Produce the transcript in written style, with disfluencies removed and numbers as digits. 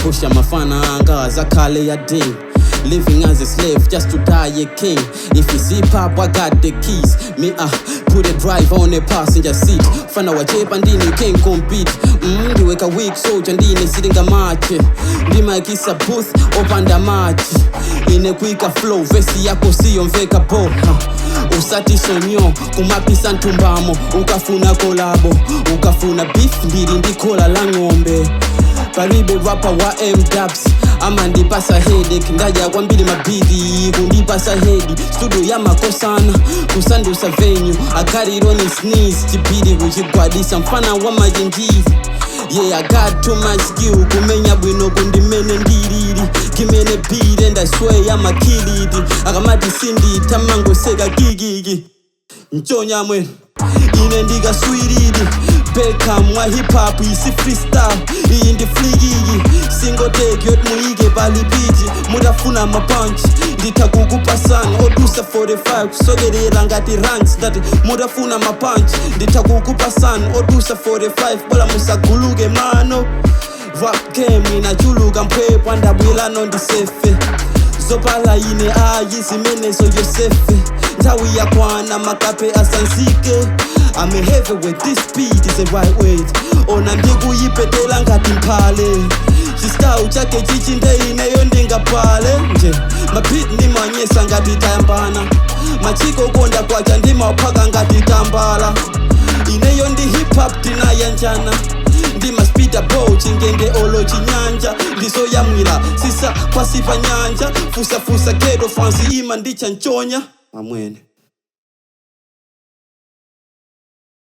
Ndimapusha mafana anga azakhale ya ding. Living as a slave just to die a king. If it's hip hop, I got the keys. Me put a drive on the passenger seat. Fana wachepa ndine, you can't compete. Ndiweka weak soldier ndine sitingamache. Ndimaikisa booth opanda machi. Ine kuika flow vesi yako siyomveka bo. Usati sonyo kumapisa ntumbamo ukafuna collabo, ukafuna beef ndili ndikhola la ng'ombe. Palibe rapper wa mdabs amandipasa headache. Ndadya kwambiri mabidi kundipasa head. Studio ya makosana kusandusa venue akarironi sneeze chibidi kuchigwadisa mfana wa machinjizi. Yeah, I got too much skill kumenya bwino kundimene ndilili kimene beat and I swear I'm a kill it. Akamati sindi tamangoseka kikiki nchonya mwene ine ndikaswiridi Beckham wa hip hop. Isi freestyle iyi ndi flikiki, single take yoti muyike palipiti. Mutafuna mapunch nditha kukupasani odusa 45 kusokerera ngati ranks. Ndati mutafuna mapunch nditha kukupasani odusa 45, bola musaguluke mano. Rap game inachuluka mpwepo, ndabwelano ndisefe zopala ine ayi zimenezo Yosefe. Nthawi yakwana makape asanzike. I'm a heavyweight, this speed is the right weight. Ona ndikuyipetela ngati mphale. Chistawu chake chichi ndeineyo ndingapale nje. Mabeat ndimanyesa ngati tayambana. Machiko konda kwacha ndimaphaka ngati tambala. Ineyo ndi hip hop tinayanjana. Ndimaspita bo chingende olo chinyanja ndizoyamwira sisa pasi pa nyanja fusafusa ghetto fansi ima ndicha nchonya amwene.